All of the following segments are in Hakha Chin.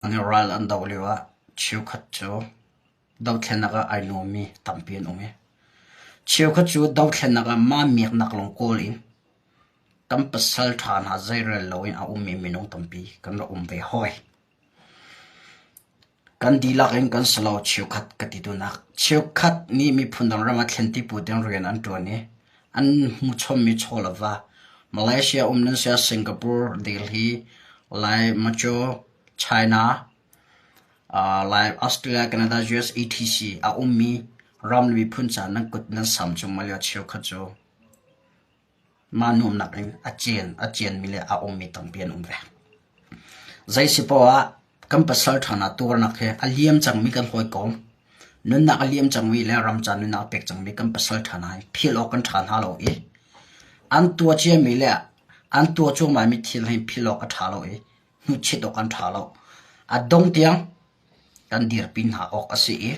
An ral an doh lioah cheukhat cu dothlennak ah ai nuammi tampi an um i cheukhat cu dothlennak ah mah miaknak lawng kawl in kan pasal ṭha hna zeirel loin a ummi minung tampi kan rak um ve hawi. Kan dihlak in kan si lo cheukhat ka ti duhnak. Cheukhat nih miphun dang ram ah thlenti pu ding rian an ṭuan i an hmuchommi chaw le va Malaysia um nan siah Singapore, Delhi, Lai Macaw, China, Lai Australia, Canada, US, etc. A ummi ram le miphun ca nan kut nan sam cung maw lio cheukhat cu mah nuamnak in a cian a cianmi le a ummi tampi an um ve. Zei si poah ah kan pasal ṭha hna tuarnak hi a liam cangmi kan hawikom, nunnak a liam cangmi le ramca nunnak a pek cangmi kan pasal ṭha hna hi philh awk kan ṭha hna lo i an tuah ciami le an tuah cuahmahmi thil hi philh awk a ṭha lo i hnuchit awk an ṭha lo. A dong tiang kan dirpi hna awk a si i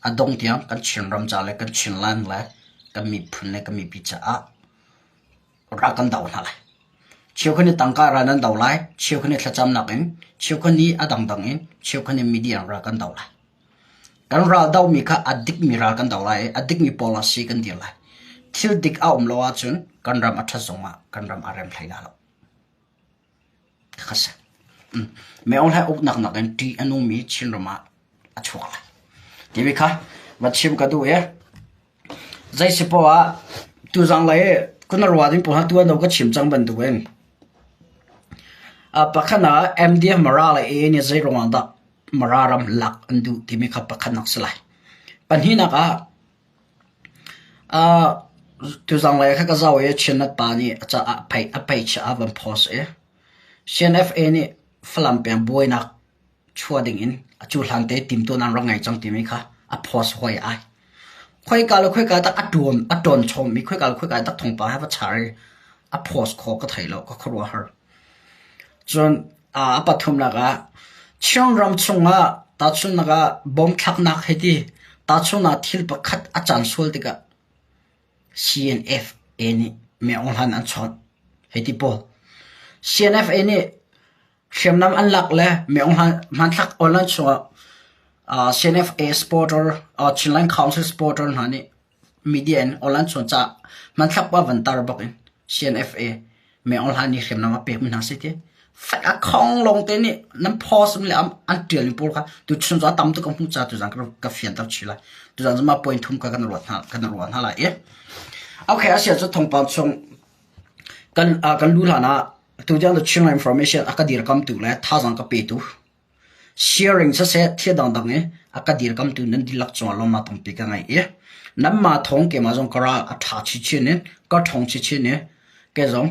a dong tiang kan Chinram ca le kan Chinland le kan miphun le kan mipi caah ral kan do hna lai. Cheukhat nih tangka ral nan do lai, cheukhat nih thlacamnak in, cheukhat nih a dangdang in, cheukhat nih media ral kan do lai. Kan ral domi kha a dikmi ral kan do lai i a dikmi policy kan dir lai. Thil dik a um lo ahcun kan ram a ṭhat zongah kan ram a rem hlei lai lo. Kha si. Meo hlai uknak nakin ṭih a nungmi Chinram ah a chuak lai. Timi kha va chim ka duh i zei si poah ah tuzang lei kun a rua ding pawl tu an ka chim cang bantukin pakhat ah MDF Mara le AA nih zei ruangah dah Mara ram lak an duh timi kha pakhatnak si lai. Pahnihnak ah tuzang lei kha ka zoh i Chinnet pa nih a ca a pei a page ah a van post i CNFA nih Falam peng buainak chuah dingin a cuhlan te timtuah an rak ngei cang timi kha a post hoi ai. Khoika le khoika dah a ṭuan a ṭawn chommi khoika le khoika dah thawngpang he va char i a post khawh ka thei lo ka khuaruahhar. Cun a pathumnak ah Chinram chungah tahchunhnak ah bom thlaknak hei ti tahchunhnak thil pakhat a caan sual tikah CNFA nih Myo Hlan an chawnh hei ti pawl. CNFA nih hriamnam an lak le Myo Hlan hmanthlak online chungah CNFA supporter Chinland Council supporter hna nih media in online chung ca hmanthlak pa van tar bak in CNFA Myo Hlan nih hriamnam a pekmi hna si ti fek a khong lawng te nih nan post le an tial mi pawl kha tu chun cu tam tuk ka hmuh ca tuzan ka fianter chih lai tuzan cu mah point thum ka kan ruat hna kan ruah hna lai i okay asia cu thawngpang chung kan kan lu hlan ah tu tiang the Chinland information a ka dirkam tu le thazang ka pe tu Sharing siseh thil dangdang i a ka dirkamtu nan dihlak cungah lawmhnak tampi ka ngei i nanmah thawng keimah zong ka ral a ṭha chinchin in ka ṭhawng chinchin i kei zong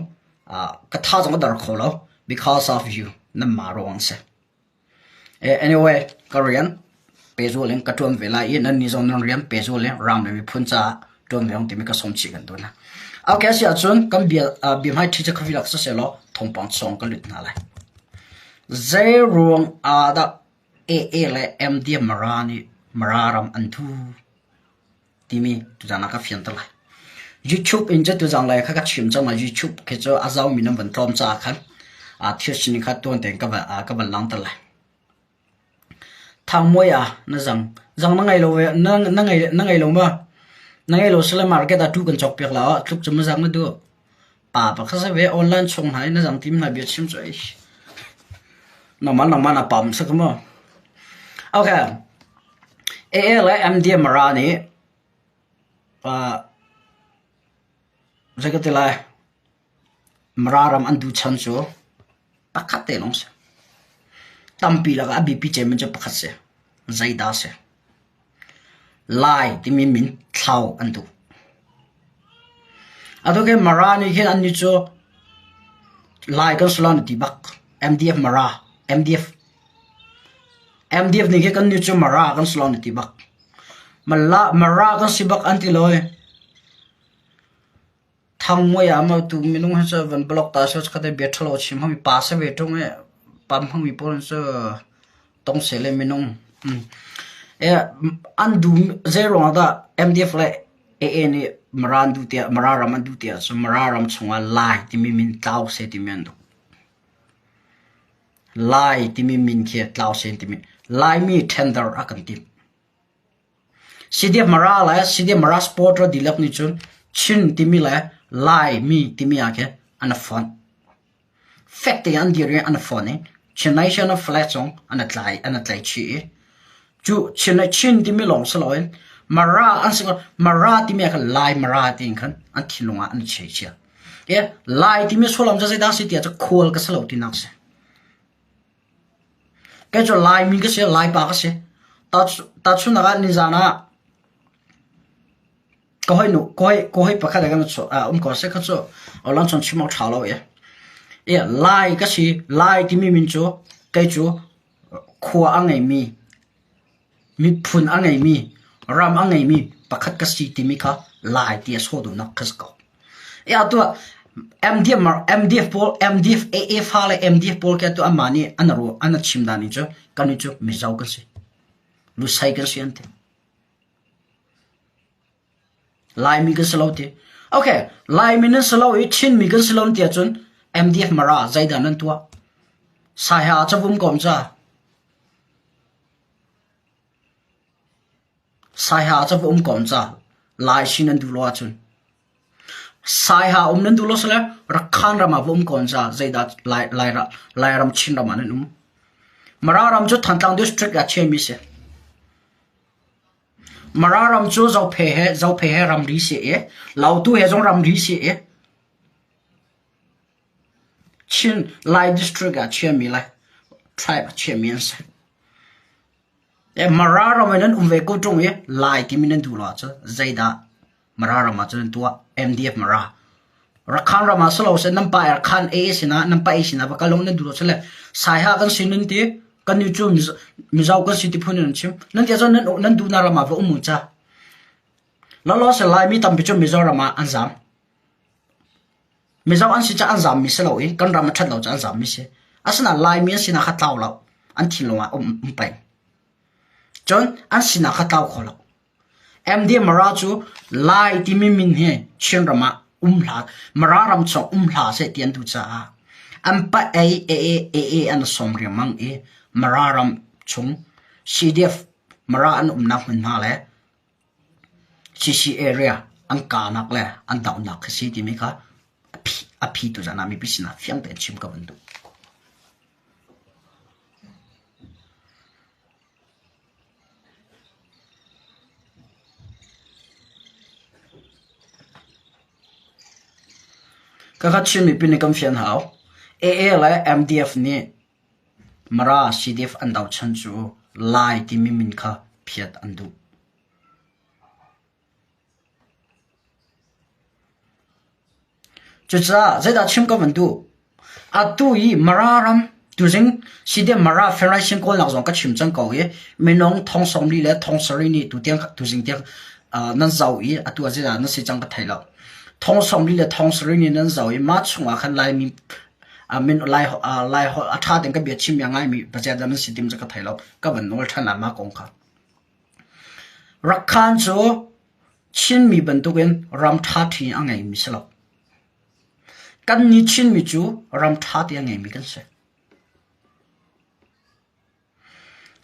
ka tha zong a dar kho lo because of you nanmah ruang a si. Anyway, ka rian pehzul in ka ṭuan ve lai i nannih zong nan rian pehzul in ram le miphun caah ṭuan ve ung timi ka sawm chih kan duh hna. Okay, a si ahcun kan bia biahmaiṭhi cu khavilak siseh law thawngpang chung ka lut hna lai. Zeiruang ah dah AA le MD Mara nih Mara ram an thu timi tuzaan ah ka fianter lai. YouTube in cu tuzaan lei kha ka chim cang lai. YouTube khi cu a zomi nan van tlawm caah khan thil sining kha tuan tein ka van, ka van langhter lai. Thangmuai ah na zang. Zang na ngei lo ve, na, na ngei, na ngei lo ma? Na ngei lo sile market ah tu kan cawk piak la ah tluk cu ma zang na duh. Pa pakhat sa ve online chung hna i na zang tim hna bia chim cu ei. Nangmah nangmah na pam sa ka mu. Okay. AA le MD Mara nih uh, zei ka ti lai Mara ram an duh chan cu pakhat te lawng si. Tampi lakah a biapi cem cu pakhat si. Zeidah si? Lai timi min thlau an duh. Atu khi Mara nih khin annih cu Lai kan si lo an ti bak. MDF Mara, MDF. MDF nih khin kannih cu Mara kan si lo an ti bak. Mara kan si bak an ti lo i Thangmuai ah maw tu minung hi cu van block ta seh khat bia ṭhalo a chim hmangmi pa si ve ṭung i pam hmangmi pawl cu tong seh le minung. An dum zei ruangah dah MDF le AA nih Mara an duh tiah Mara ram an duh tiah cun Mara ram chungah Lai timi min tlau seh timi an duh. Lai timi min khi tlau sen timi Laimi tender a kan timh. CDF Mara le CDF Mara supporter dihlak nih cun Chin timi le Laimi timi ah khin an i fonh. Fek tein an dir i an i fonh i Chin National Flag zong an i tlai an i tlaih chih i cu Chin Chin timi lawng si loin Mara an si Mara timi ah khan Lai Mara tiin khan an thinlung ah an i cheichia. I Lai timi sullam cu zeidah a si tiah cu khual ka si lo tinak a si. Kei cu Laimi ka si, Laipa ka si. Tahchunhnak ah nizaan ah ka hawinu ka hawi ka hawi pakhat he kan um ko seh kha cu lang chung chim awk ṭha lo i. I Lai ka si, Lai timi min cu kei cu khua a ngeimi Miphun a ngeimi, ram a ngeimi pakhat ka si timi kha Lai ti a sawh duhnak kha si ko. Atu ah MDF, MDF pawl, MDF AA fa le MDF pawl khi atu anmah nih an ruah, an chim dan ning cu kannih cu Mizo kan si. Lusei kan si an ti. Laimi kan si lo ti. Okay, Laimi nan si lo i Chinmi kan si lo ti ahcun MDF Mara zeidah nan tuah? Saiha cavum kom ca. Saiha ca va um ko ca Lai si nan duh lo ahcun Saiha um nan duh lo sile Rakhan ram ah va um ko ca zeidah Lai Lai Lairam Chin ram ah nan um. Mara ram cu Thantlang district ah chiami si. Mara ram cu Zophe he Zophe he ramri si i Lautu he zong ramri si i Chin Lai district ah chiami Lai tribe ah chiami an si. Mara ram in an um ve ko ṭung i Lai timi nan duh lo ahcun zeidah Mara ram ah cun an tuah? MDF Mara. Rakhan ram ah si lo seh nan pa Rakhan AA sinah nan pa A sinah va kal lo nan duh lo sile Saiha kan si nan ti kan nih cu Mizo kan si ti phun in an chim. Nan ti ahcun nan nan duhnak ram ah va um u ca. Lawlaw se Laimi tampi cu Mizoram ah an zaam. Mizo an si caah an zaammi si lo i kan ram a ṭhat lo caah an zaammi si. Asinain Laimi an sinak kha tlau lo. An thinlung ah um, um peng. Cun an sinak kha tlau kho lo. MD Mara cu Lai timi min hi Chinram ah um hlah, Mara ram chung um hlah seh ti an duh caah an pa ei AA AA an sawm riangmang i Mara ram chung CDF Mara an umnak hmunhma le CC area an kahnak le an dohnak khi si timi kha a phi tu zan ah mipi sinah fiang tein chim ka van duh. Kakhat Chin mipi nih kan fian hau. AA le MDF nih Mara CDF an dohchan cu Lai timi min kha phiat an duh. Cucaah zeidah chim ka van duh? Atu i Mara ram tuzing CDF Mara Federation kawlnak zong ka chim cang ko i minung thong 40 le thong sarih nih tutiang tuzing tiang nan zoh i atu ah zeidah na si cang ka thei lo. Thong 40 le thong sarih nih nan zoh i mah chungah khan Laimi min Lai Lai holh a ṭha tein ka bia chim a ngaimi pazia dah nan si tim cu ka thei lo. Ka van nawl ṭhan lai mah kong kha. Rakhan cu Chinmi bantukin ram ṭhaṭhi a ngeimi si lo. Kannih Chinmi cu ram ṭha te a ngeimi kan si.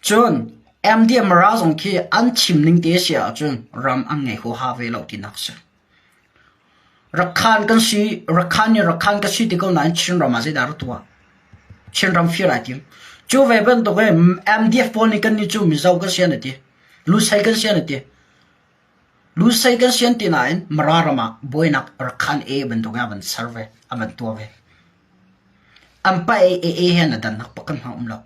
Cun MDMRA zong khi an chim ning te si ahcun ram an ngei huaha ve lo tinak si. Rakhan kan si, Rakhan nih Rakhan ka si ti ko nain Chinram ah zeidah rak tuah? Chinram fir ai tim. Cu ve bantuk in MDF pawl nih kannih cu Mizo kan si an ti. Lusei kan si an ti. Lusei kan si an ti nain Mara ram ah buainak Rakhan A bantuk in a van ser ve, a van tuah ve. An pa A A A he na dannak pakhat hmanh um lo.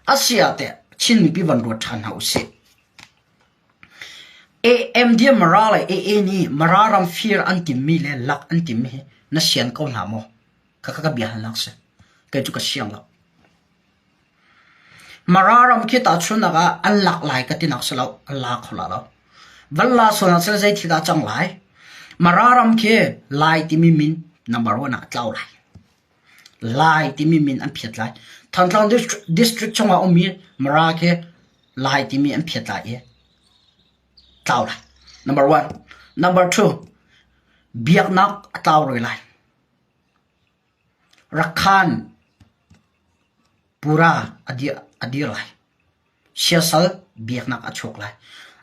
Asia teh Chin mipi van ruat ṭhan hna usih. AMD Mara le AA nih Mara ram fir an timmi le lak an timmi hi na sian ko hna maw? Khakha ka bia halnak si. Kei cu ka siang lo. Mara ram khi tahchunhnak ah an lak lai ka tinak si lo, an la kho la lo. Van la sual ah sila zei thil dah cang lai? Mara ram khi Lai timi min number one ah a tlau lai. Lai timi min an phiat lai. Thantlang district chungah ummi Mara khi Lai timi an phiat lai i tlau lai. Number one. Number two, biaknak a tlau roi lai. Rakhan. Pura a dir lai. Siasal biaknak a chuak lai.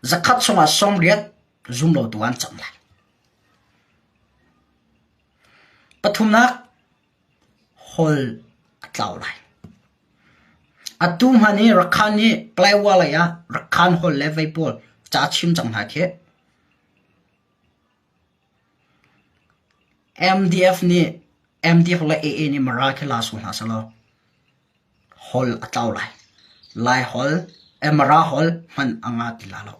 Zakhat chungah 80 zumlotu an cang lai. Pathumnak, hol a tlau lai. Atu hmanh i Rakhan nih Playwa lei ah Rakhan holh le vei pawl ca chim cang hna khi. MDF nih MDF le AA nih Mara khi la su hna selaw holh a tlau lai. Lai holh, Mara holh hman a nga ti la lo.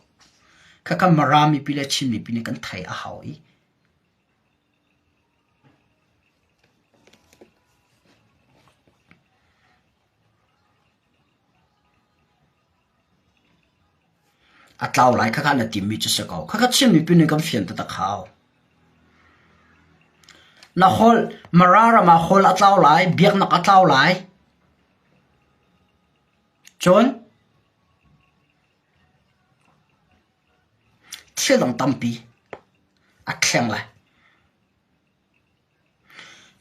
Khakha Mara mipi le Chin mipi nih kan thei a hau i A tlau lai khakha na timmi cu si ko. Khakha Chin mipi nih kan fian taktak hau. Na holh, Mara ram ah holh a tlau lai, biaknak a tlau lai. Cun thil dang tampi a thleng lai.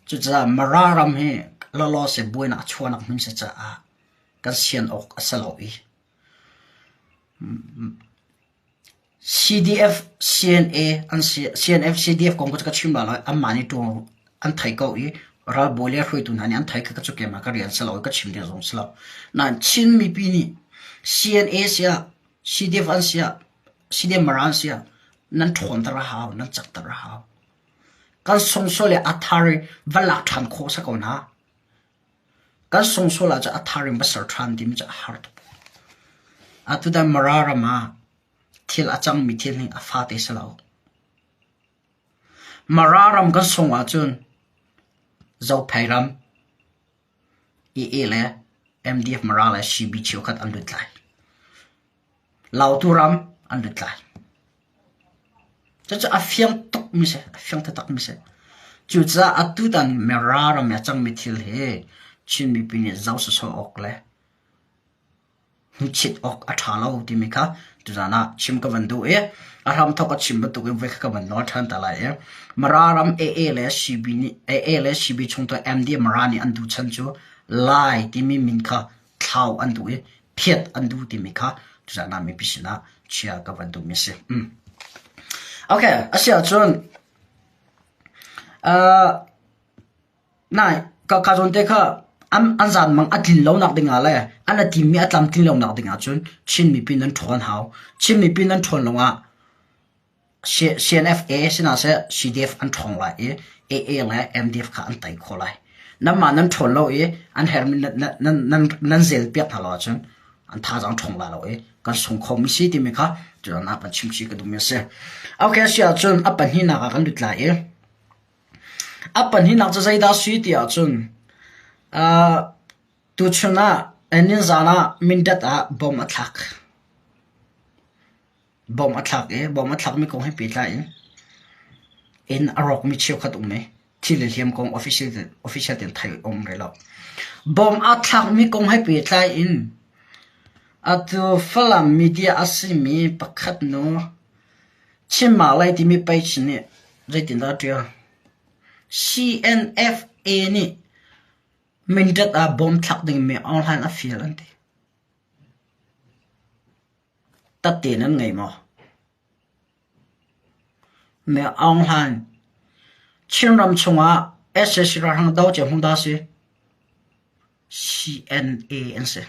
Cucaah Mara ram hi lawlawse buainak a chuahnak hmun si caah kan sian awk a si lo i CDF, CNA an si, CNF, CDF kong ka chim lai lo. Anmah nih ṭuang an thei ko i ralbawi le hruaitu hna nih an thei kha ka cu keimah ka rian si lo i ka chim ding zong si lo. Nain Chin mipi nih CNA siah CDF an siah CDF Mara an siah nan ṭhawnter a hau, nan cakter a hau. Kan sungsaw le a thar i va lak ṭhan khawh si ko hna. Kan sungsawl ahcun a thar in va ser ṭhan timi cu a har tuk. Atutan Mara ram ah thil a cangmi thil hi a fate si lo. Mara ram kan sung ahcun Zophei ram, AA le MDF Mara le CB cheukhat an lut lai. Lautu ram an lut lai. Cucu a fiang tukmi si, a fiang taktakmi si. Cucaah atutan Mara ram i a cangmi thil hi Chin mipi nih zoh sawsawh awk le hnuchit awk a ṭha lo timi kha tuzaan ah chim ka van duh i a hramthawk a chim bantukin voi kha ka van nawl ṭhan ta lai i Mara ram AA le CB nih AA le CB chungtel MD Mara nih an duh chan cu Lai timi min kha thlau an duh i phiat an duh timi kha tuzaan ah mipi sinah chia ka van duhmi a si. Mm. Okay, a si ahcun uh, nai ka ka zawn te kha an an zan mang a tlin lo nak ding ah le an a timmi a tlamtlin lo nak ding ah cun Chin mipi nan ṭhawn hau. Chin mipi nan ṭhawn lawngah CNFA sinah seh CDF an ṭhawng lai i AA le MDF kha an tei khawh lai. Nanmah nan ṭhawn lo i an herhmi nan zel piak hna lo ahcun an thazaang ṭhawng lai lo i kan sung khomi si timi kha tutan ah kan chimchih ka duhmi a si. Okay, si ahcun a pahnihnak ah kan lut lai i a pahnihnak cu zeidah si ti ahcun uh, tuchun ah nizan ah Mindat ah bom a thlak. Bom a thlak i bom a thlakmi kong he pehtlai in inn a rawkmi cheukhat um i thil le hliam kong official official tein theih a um rih lo. Bom a thlakmi kong he pehtlai in atu Falam media a simi pakhat nu Chin Malay timi page nih zeitindah a ṭial? CNFA nih Mindat ah bom thlak dingmi online a fial an ti. Tatte nan ngei maw? Me Aung Hlaing Chinram chungah sac ralhrang do cia hmu dah si? CNA an si.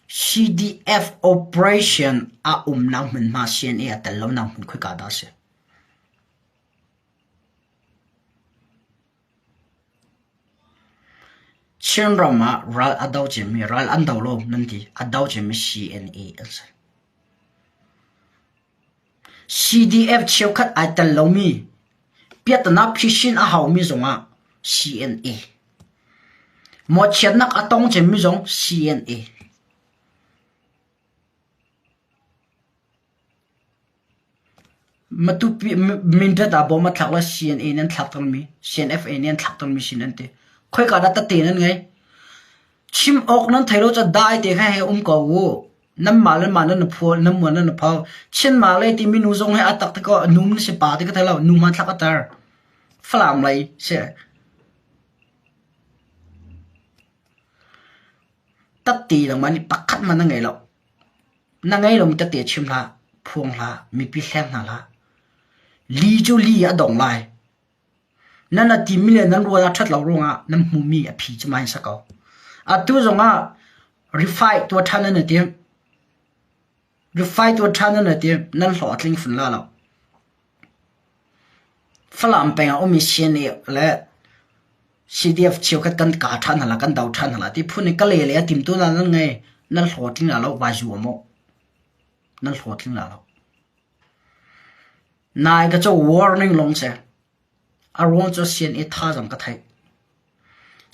CDF operation a umnak hmunhma CNA a tel lonak hmun khoika dah si? Chinram ah ral a do ciami ral an do lo nan ti. A do ciami CNA an si. CDF cheukhat ai tel lomi piahtana phisin a haumi zongah CNA. Mawhchiatnak a tong cemmi zong CNA. Matupi Mindat ah bawm a thlak le CNA nih an thlak tawnmi, CNFA nih an thlak tawnmi sin an ti. Khoika dah tette nan ngei? Chim awk nan thei lo ca dai te kha he um ko u. Nanmah le mah nan phual, nan muan nan phau. Chin ma le timi nu zong he a tak te ko nu na si pa te ka thei lo, nu hmanthlak a tar. Falam lei si. Tatte nangmah nih pakhat hmanh na ngei lo. Na ngei lomi tette chim hlah, phuang hlah, mipi hleng hna hlah. Li cu li a dong lai. Nan a timi le nan rual a ṭhat lo ruangah nan hmuhmi a phi cu mai sa ko. Atu zongah rifai tuah ṭhan nan i tim. Rifai tuah ṭhan nan i tim. Nan hlawh a tling fun la lo. Falam peng ah ummi CNA le CDF cheukhat kan kaa ṭhan hna la, kan do ṭhan hna la ti phun in ka le le a timtu hna nan ngei. Nan hlawhtling la lo, vai zuam u. Nan hlawhtling la lo. Nai ka cu warning lawng si. A ruang cu CNA thazaang ka theih.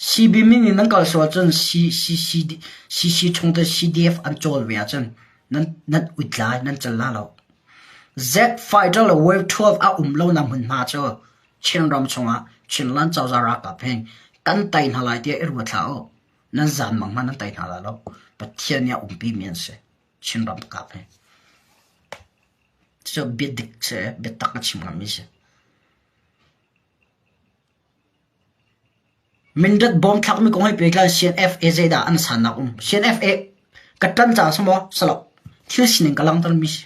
CB min in nan kal sual cun CC chungtel CDF an cawl ve ahcun nan nan uit lai, nan cal la lo. Z fighter le Wave 12 a um lonak hmunhma cu Chinram chungah Chinland cozah ralkap he kan tei hna lai tiah i ruat hlah u. Nan zaanmang hmanh nan tei hna lai lo. Pathian nih a umpi mi an si. Chinram kap he. Cucu biadik si, biatak a chim ngammi si. Mindat bawm thlakmi kong he pehtlai CNFA zeidah an sannak um? CNFA ka ṭan caah si maw? Si lo. Thil sining ka langhtermi si.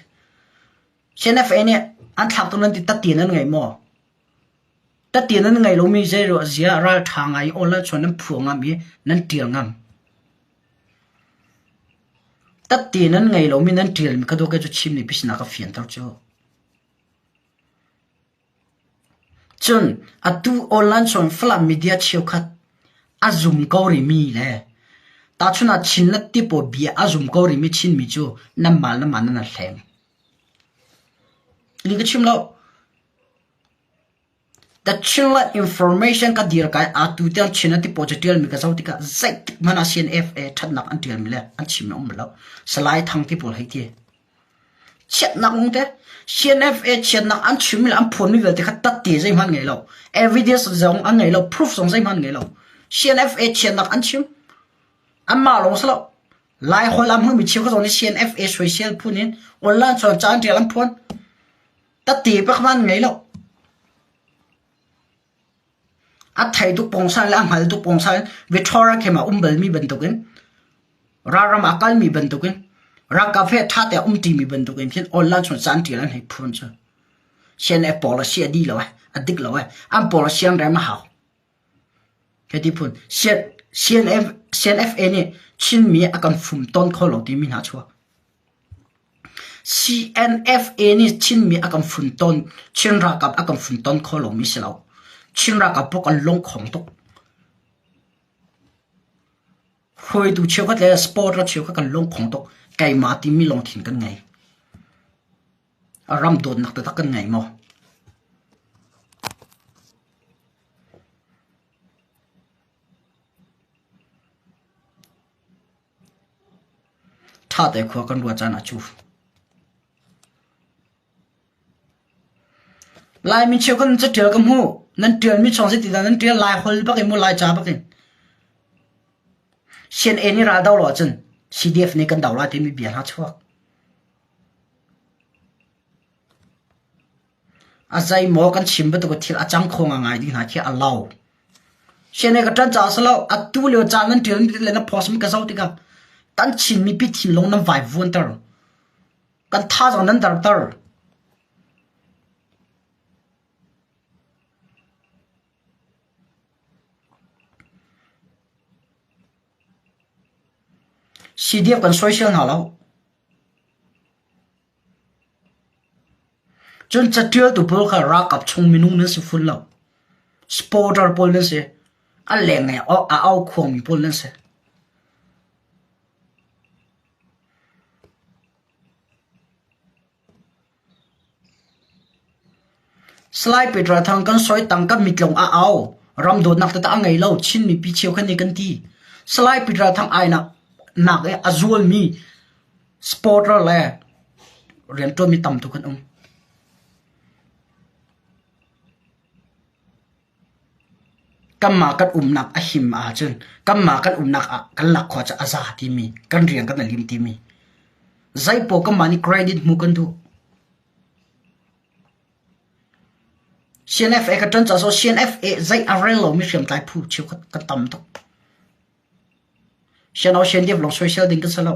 CNFA nih an thlak tuk nan ti tattian nan ngei maw? Tattian nan ngei lomi zei ruah zia ralṭha ngai i awl ahcun nan phuah ngam i nan ṭial ngam. Tattian nan ngei lomi nan ṭialmi kha dawh kei cu chim nih pisinak ka fianter cu. Cun atu online chung Falam media cheukhat a zum ko rihmi le tahchun ah Chinnet ti pawl bia a zum ko rihmi Chinmi cu nanmah le nanmah nan i hleng. Li ka chim lo. The Chinland Information ka dir kai atu tiang Chinnet ti pawl cu ṭialmi ka zoh tikah zeitik hmanh ah CNFA ṭhatnak an ṭialmi le an chimmi a um bal lo. Salai Thang ti pawl hei ti. Chiatnak lungte CNFA chiatnak an chimmi le an phuanmi vialte kha tatte zeihmanh ngei lo. Evidence zong an ngei lo, proof zong zeihmanh ngei lo. CNFA chiatnak an chim. Anmah lawng si lo. Lai holh an hmangmi cheu kha zong nih CNFA soisel phun in online chuan ca an ṭial an phuan. Tatte pakhat an ngei lo. A thei tuk pawngsan le a hngal tuk pawngsan Victoria khem ah um balmi bantukin ralram ah kalmi bantukin ralkap he ṭha te um ṭimi bantukin khin online chung caan ṭial an hei phun cu. CNF policy a dih lo eh, a dik lo eh. An policy an rem a hau. Hiti phun CNF, CNFA nih Chinmi a kan fum ton kho lo timi hna chuak. CNFA nih Chinmi a kan funton, Chin ralkap a kan funton kho lomi si lo. Chin ralkap pawl kan lungkhong tuk. Hruaitu cheukhat le supporter cheukhat kan lungkhong tuk. Keimah timi lungthin kan ngei. Ram dawtnak taktak kan ngei maw? Ṭha te khua kan ruah caan ah cu. Laimi cheukhat nan caṭial ka hmuh. Nan ṭialmi chung zeitindah nan ṭial Lai holh bak in maw Laica bak in. CNA nih ral do lo ahcun CDF nih kan do lai timi bia hna chuak. A zeimaw kan chim bantuk thil a cang kho ngai ding hna khi a lo. Siane ka ṭan caah si lo, atu lio caan nan ṭial mi le na post mi ka zoh tikah kan Chin mipi thinlung nan vaivuanter. Kan thazaang nan darter. CDF kan soisel hna lo. Cun caṭialtu pawl kha ralkap chung minung nan si fun lo. Supporter pawl nan si. A lenglei a aukhuangmi pawl nan si. Salai Petra Thang kan soi tang kan mitlung a au. Ram dawtnak taktak a ngei lo. Chin mipi cheukhat nih kan ti. Salai Petra Thang ai nak nak i a zualmi supporter le rianṭuanmi tam tuk an um. Kanmah kan umnak a him ahcun kanmah kan umnak ah kan lak khawh cu a za timi kan rian kan i lim timi zeipaoh kanmah nih credit hmuh kan duh. CNFA ka ṭan caah so CNFA zei a rel lomi hriamtlai phu cheukhat kan tam tuk. Siano sian lawng soisel ding kan si lo.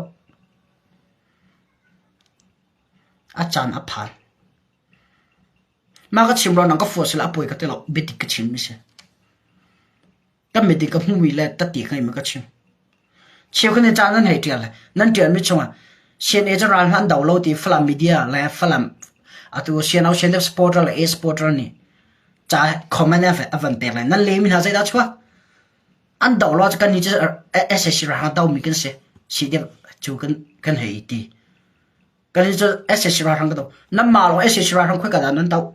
A caan a phan. Mah ka chim ruang nang ka fuah sila a puai ka ti lo. Biatik ka chim mi si. Kan mit in ka hmuhmi le tatti ngeimi ka chim. Cheukhat nih ca nan hei ṭial. Nan ṭialmi chungah CNA cu ral hna an do lo ti Falam media le Falam atu CNO CNF supporter le A supporter nih ca comment a van pek le nan lehmi hna zeidah chuak? An do lo cu kan nih cu SAC ralhrang domi kan si. CDF cu kan kan hei ti. Kan nih cu SAC ralhrang ka do. Nan mah lawng SAC ralhrang khoi ka dah nan doh?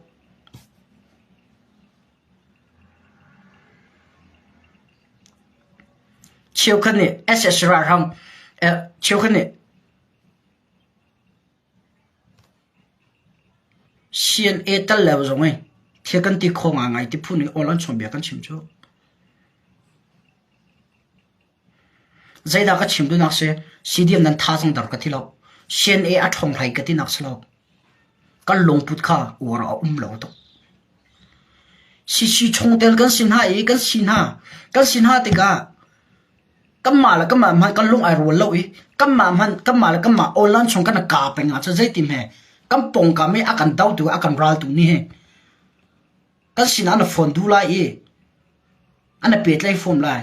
Cheukhat nih SS ralhrang cheukhat nih CNA tal lo zong i thil kan ti kho ngaingai ti phun in awl an chawnbia kan chim cu. Zeidah ka chim duhnak si CDM nan thazaang dar ka ti lo. CNA a ṭhawng hlei ka tinak si lo. Kan lungput kha uar a um lo tuk. CC chungtel kan si hna i kan si hna. Kan si hna tikah kanmah le kanmah hmanh kan lung ai rual lo i kanmah hmanh kanmah le kanmah online chung kan i kaa peng ahcun zeitin he kan pawngkam i a kan dotu a kan raltu nih hin kan sinah na phone duh lai i an i pehtlaih fawn lai.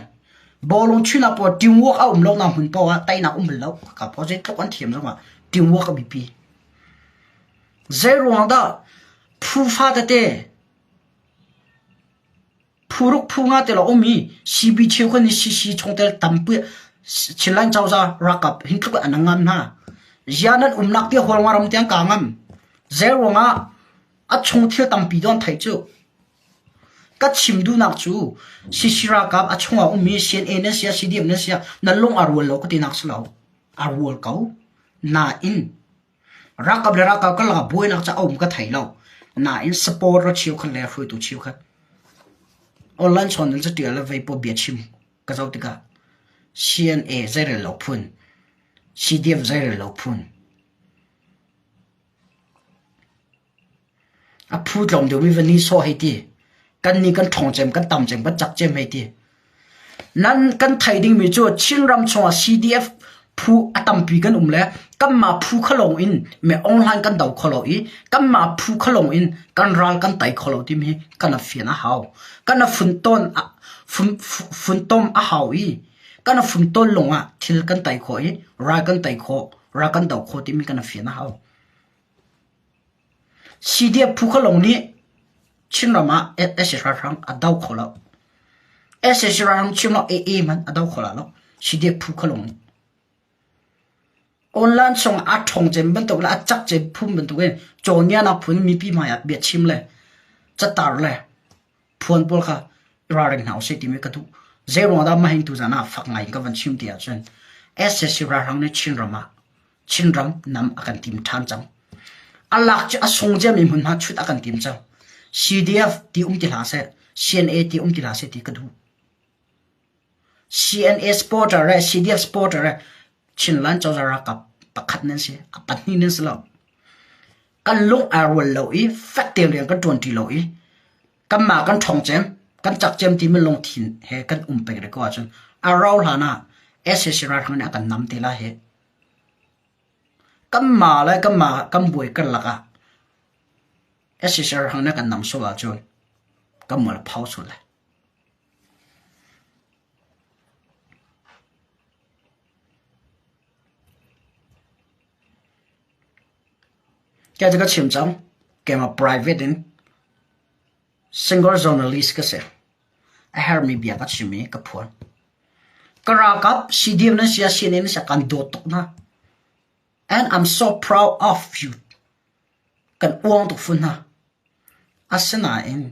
Bawlung chuihnak pawl teamwork a um lonak hmun paoh ah teinak um bal lo. Ka pawl zeitluk an thiam zongah teamwork a biapi. Zeiruang dah phu fa tete phu ruk phu nga te lo um i CB cheukhat nih CC chungtel tampi Chinland cozah ralkap hin tluk an ngam hna. Zia nan umnak ti hualnga ram tiang ka ngam. Zeiruangah a chung thil tampi don theih cu. Ka chim duhnak cu CC ralkap a chungah ummi CNA nan si ah CDF nan si ah nan lung a rual lo ka tinak si lo. A rual ko. Nain ralkap le ralkap karlak ah buainak cu a um ka thei lo. Nain support ra cheukhat le hruaitu cheukhat online chawn in catial le vei pawl bia chim ka zoh tikah CNA zeirel lo phun, CDF zeirel lo phun, A phu tlawm deuhmi va nihsawh hei ti. Kannih kan ṭhawng cem, kan tam cem, kan cak cem hei ti. Nan kan theih dingmi cu Chinram chungah CDF phu a tampi kan um le kanmah phu kha lawng in me online kan do kho lo i kanmah phu kha lawng in kan ral kan tei kho lo timi hi kan a fian a hau. Kan a funtawn fun, funtom a hau i kan a funtawn lawngah thil kan tei khawh i ral kan tei khawh, ral kan do khawh timi kan a fian a hau. CDF phu kha lawng nih Chinram ah sac ralhrang a do kho lo. Sac ralhrang chim lo AA hmanh a do kho la lo. CDF phu kha lawng nih. Online chung a ṭhawng cem bantuk le a cak cem phun bantuk in cawngianak phun mipi hmai ah bia chim le catar le phuan pawl kha ralring hna usih timi ka duh. Zeiruang dah mah hin tuzan ah fak ngai in ka van chim ti ahcun sac ralhrang nih Chinram ah Chinram nam a kan tim ṭhan cang. A lak cu a sung ciami hmunhma chut a kan tim cang. CDF ti um ti hlah seh, CNA ti um ti hlah seh ti ka duh. CNA supporter le CDF supporter le Chinland cozah ralkap pakhat nan si, a pahnih nan si lo. Kan lung aa rual lo i fek tein rian kan ṭuan ṭi lo i kanmah kan ṭhawng cem, kan cak cem timi lungthin he kan um peng rih ko ahcun a rau hlan ah sac ralhrang nih a kan nam te lai hi. Kanmah le kanmah kan buai karlak ah sac ralhrang nih a kan nam sual ahcun kan mual a pho sual lai. Kei cu ka chim cang. Keimah private in single journalist ka si. A herhmi bia ka chim i ka phuan. Ka ralkap CDM nan si ah CNA nan si ah kan dawt tuk hna. And I'm so proud of you. Kan uang tuk fun hna. Asinain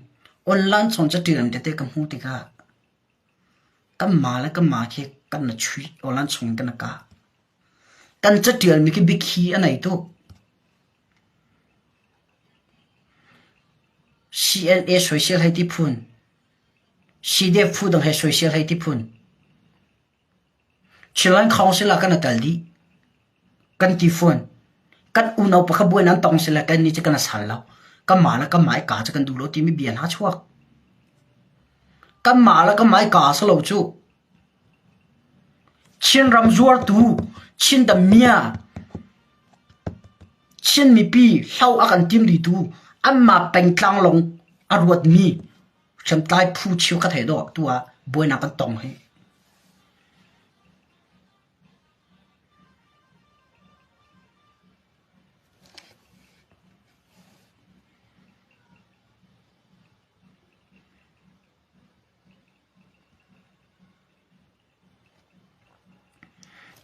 online chung catial tete ka hmuh tikah kanmah le kanmah khi kan na chuih online chung in kan na kah. Kan catialmi khi biakhi a nei tuk. CNA soisel hei ti phun, CDF phu dang he soisel hei ti phun. Chinland Council ah kan i tel dih. Kan ti fawn. Kan unau pakhat buai nan tong sile kan nih cu kan i sal lo. Kanmah le kanmah i ka cu kan duh lo timi bia hna chuak. Kanmah le kanmah i ka si lo cu. Chinram zuartu, Chin damiah, Chin mipi hlo a kan tim dihtu anmah pengtlang lawng a ruatmi hriamtlai phu cheukhat he dawh tu ah buainak kan tong hi.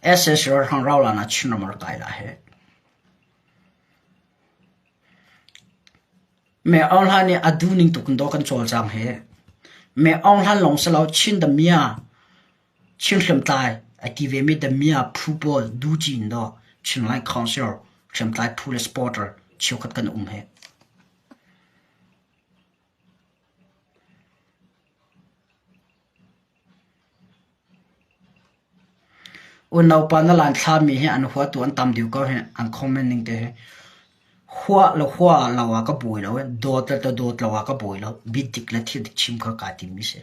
SS ralhrang raulan ah Chinram a rak kai lai hi. Me Aung Hla nih a duhning tuk in dawh kan cawlcang hi. Me Aung Hlan lawng si lo Chin Damia, Chin hriamtlai a ti vemi Damia phu pawl duci in dawh Chinland Council hriamtlai phu le supporter cheukhat kan um hi. Unaupa na lan thlami hi an huatu an tam deuh ko hi an comment ning te hi. Hua le hua lo ah ka buai lo i dawt le dawt lo ah ka buai lo. Bia dik le thil dik chim kha kaa timmi si.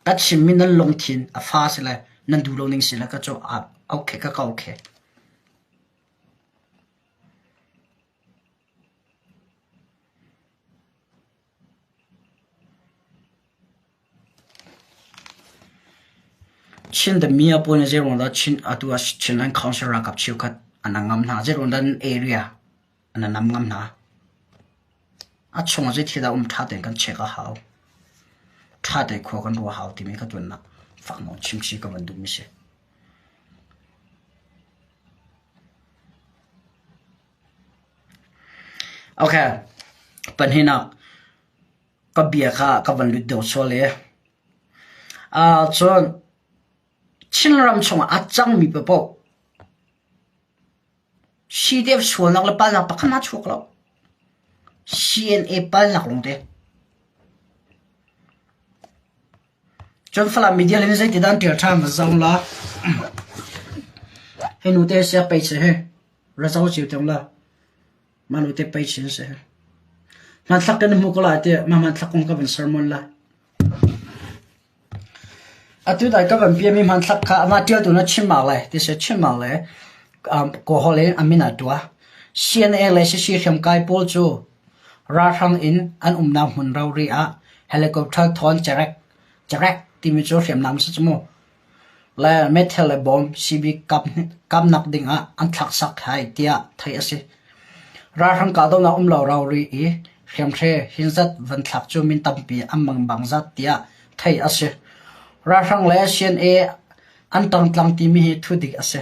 Ka chimmi nan lungthin a fa si le nan duh lo ning si le ka cu okay ka ka okay. Chin the Mia pawl nih zeiruang dah Chin atu ah Chinland Council ralkap cheukhat an ngam hna? Zeiruang dah an area an nam ngam hna? A chung ah zeithil dah um ṭha tein kan check a hau. Ṭha tein khua kan ruah hau timi ka tuannak fak nawn chimchih ka van duhmi si. Okay, pahnihnak ka bia kha ka van lut deuh sual i cun Chinram chungah a cangmi paohpaoh CDF sualnak le palnak pakhat hmanh a chuak lo. CNA palnak lawngte. Cun Falam media le zeitidah an ṭial ṭhan va zoh la. Hi nu te sia pei si hi. Ra zoh cio tiang la. Mah nu te pei chin si. Hmanthlak kan hmu ko lai tiah mah hmanthlak kong ka van sermon lai. Atu dai ka van piami hmanthlak kha amah ṭialtu na chim mak lai ti si chim mak le Kawlhawl in a min ah tuah. CNA le CC hriamkai pawl cu ralhrang in an umnak hmun rori ah helicopter thawn cerek cerek timi cu hriamnam si cu mu. Le meithal le bom CB kapnak ding ah an thlaksak hai tiah theih a si. Ralhrang kahdohnak um lo rori i hriamhre hinzat van thlak cu min tampi an mang bang zat tiah theih a si. Ralhrang le CNA an tangtlang timi hi thudik a si.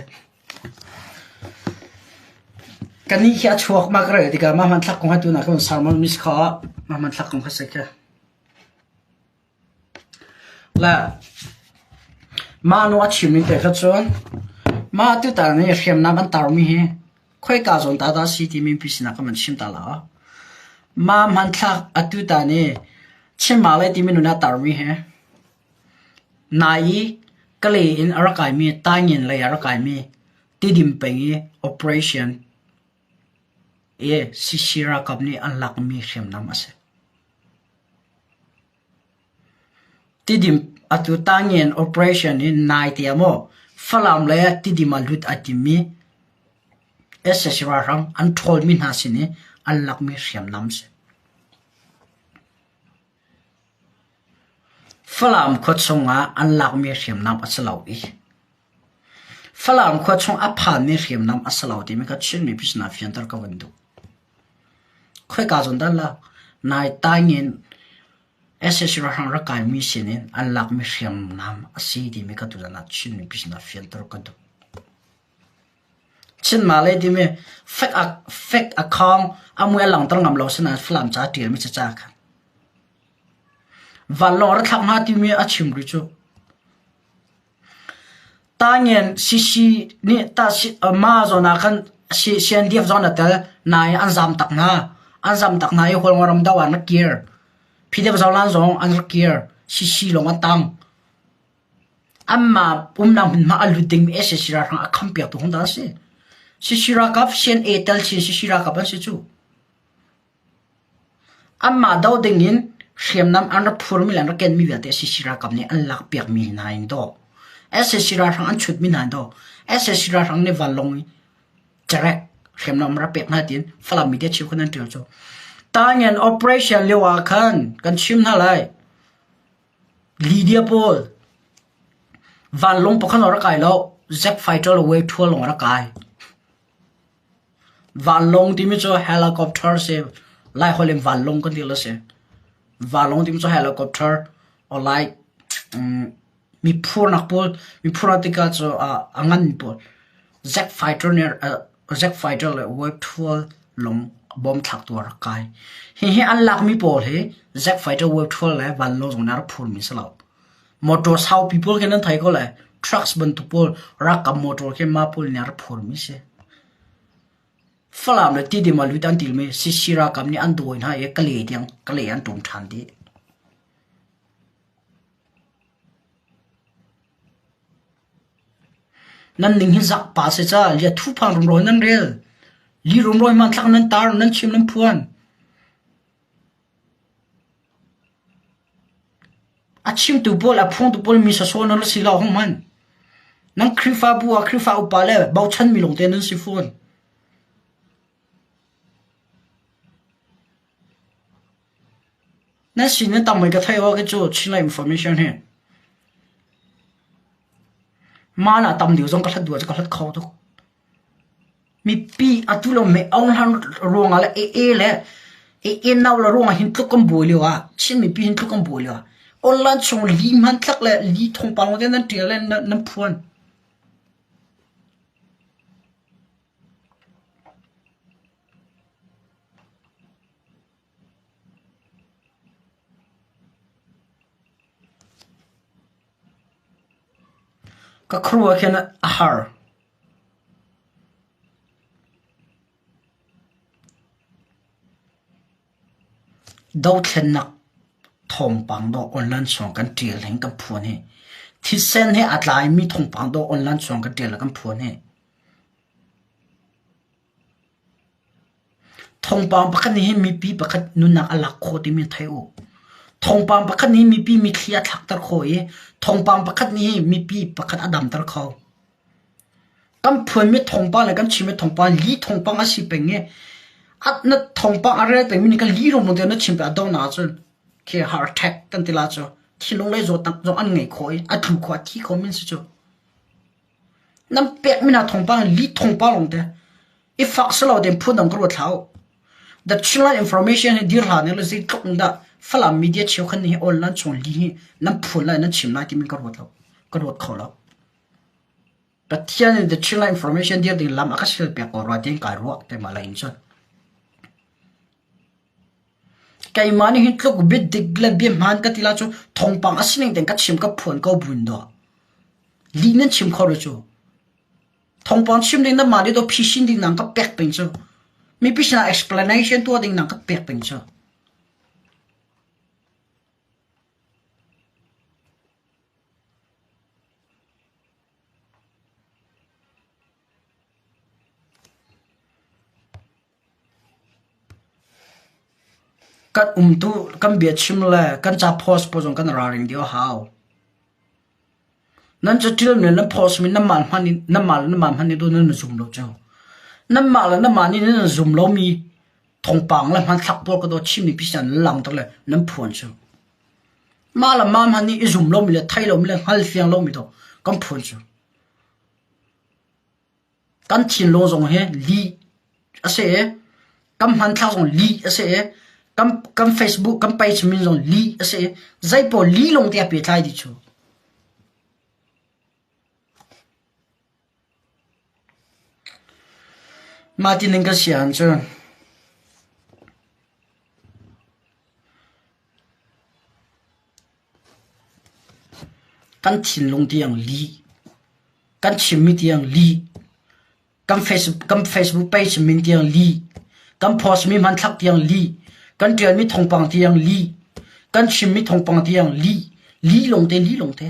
Kanih hi a chuak ma ka rel tikah mah hmanthlak kong hi tunah kan sermon mis kha mah hmanthlak kong kha si khi. Le mah nu a chim ning te kha cun mah tutan i hriamnam an tarmi hi khoika zawn ta dah a si timi mipi sinah kan van chim ta la. Mah hmanthlak atu tan i chim le timi nun a tarmi hi nai i Kalay in a rak kaimi Taingen lei a rak kaimi Tidim peng i operation i CC ralkap nih an lakmi hriamnam a si. Tidim atu Taingen operation hi nai te ah maw Falam lei ah Tidim ah lut aa timmi sac ralhrang an ṭhawlmi hna sin i an lakmi hriamnam a si. Falam khua chungah an lakmi hriamnam a si lo i Falam khua chung a phanmi hriamnam a si lo timi kha Chin mipi sinah fianter ka van duh. Khoika zawn dah lak? Nai Taingen sac ralhrang rak kaimi sinin an lakmi hriamnam a si timi kha tuzan ah Chin mipi sinah fianter ka duh. Chin Malay timi fake, fake account a mui a langhter ngam lo sinain Falam ca a ṭialmi caca khan. Vanlawng ra thlak hna timi a chim rih cu. Tangen CC nih ta ma zawn ah khan CNDF zawn a tel nai an zam tak hna. An zam tak hna i Hualngoram do ah an rak kir. PDF zolan zong an rak kir. CC lawng an tang. Anmah umnak hmunhma a lut dingmi sac ralhrang a khampiaktu hung dah a si. CC ralkap CNA tel chin CC ralkap an si cu. Anmah doh dingin hriamnam an rak phurmi le an rak kenmi vialte CC ralkap nih an lakpiakmi hna in dawh. SAC ralhrang an chutmi hna do SAC ralhrang nih vanlawng i carek hriamnam rak pek hna tiin Falam media cheukhat an ṭial cu. Tangen operation lio ah khan kan chim hna lai. Lydia pawl vanlawng pakhat rak kai lo jet fighter le way thual lawng rak kai. Vanlawng timi cu helicopter si. Laiholh in vanlawng kan ti lo si. Vanlawng timi cu helicopter or like um, mi phurnak pawl mi phurnak tikah cu a ngan pawl jet fighter nih jet fighter le wave thual lawng bom thlaktu a rak kai. Hihi an lakmi pawl hi jet fighter wave thual le vanlawng zong nih a rak phurmi si lo. Motor saupi pawl khi nan thei ko lai. Trucks bantuk pawl ralkap motor khi mah pawl nih a rak phurmi si. Falam le Tidim ah lut an tilmi CC ralkap nih an dawi hna i Kale tiang Kale an ṭum ṭhan dih. Nan ning hi zak pa si ca lia thu phang rumro nan rel. Li rumro hmanthlak nan tar nan chim nan phuan. A chimtu pawl, a phungtu pawl mi sawsawh nan si lo hung hman. Nan Khrihfabu ah Khrihfa upa le bochanmi lawngte nan si fawn. Nan sin in tam ka theih awk cu Chinland information hi. Mah lah tam deuh zong ka hlat duh ah ka hlat kho tuk. Mipi atu lo me Aung Hlan ruangah le AA le AA nau le ruangah hin tluk kan buai lio ah Chin mipi hin tluk kan buai lio ah online chung li hmanthlak le li thawngpang lawngte nan ṭial le nan phuan. Ka khuaruah khin a har. Dothlennak thawngpang dawh online chung kan ṭial hin kan phuan hi thisen he aa tlaimi thawngpang dawh online chung kan ṭial le kan phuan hi. Thawngpang pakhat nih hin mipi pakhat nunnak a lak khawh timi thei u. Thawngpang pakhat nih mipi mitthli a thlakter khawh i thawngpang pakhat nih hin mipi pakhat a damter kho. Kan phuanmi thawngpang le kan chimmi thawngpang li thawngpang a si peng i a na thawngpang a rel pengmi nih kan li rumro tiah na chim peng a donghnak ahcun khi heart attack kan ti la cu thinlung lei zawtnak zong an ngei khawh i a tlu khawh a thi kho men si cu. Nan pekmi hna thawngpang hi lih thawngpang lawngte i fak si lo tein phundang ka ruat hlah u. The Chinland Information hi dir hlah ning le zeitluk in dah Falam media cheukhat nih hi online chung li hi nan phun lai nan chim lai timi ka ruat lo. Ka ruat kho lo. Pathian in The Chinland Information dir ding lam a ka sil piak ko rua tiin kai ruah keimah lei in cun. Keimah nih hin tluk biadik le biahmaan ka ti la cu thawngpang a sining tein ka chim ka phuan ko buin dawh. Lih nan chim kho lo cu. Thawngpang chim ding nan mah nih dawh phisin ding nang ka pek peng cu. Mipi sinah explanation tuah ding nang ka pek peng cu. Kan umtu, kan biachim le kan ca post pawl zong kan ralring dih a hau. Nan caṭial le nan post mi nanmah hman in nanmah le nanmah hman in nan zum lo cu. Nanmah le nanmah nih nan zum lomi thawngpang le hmanthlak pawl ka dawt chimmi pi nan langhter le nan phuan cu. Mah le mah hmanh nih i zum lomi le thei lomi le hngal fiang lomi to kan phuan cu. Kan thinlung zong hi lih a si i kan hmanthlak zong lih a si i kan, kan Facebook kan page min zong lih a si i zeipaoh lih lawng te a pehtlai dih cu. Mah ti ning ka si ahcun Kan thinlung tiang lih, kan chimmi tiang lih, kan Facebook page min tiang lih, kan post mi hmanthlak tiang lih, kan ṭialmi thawngpang tiang lih, kan chimmi thawngpang tiang lih, lih lawngte, lih lawngte.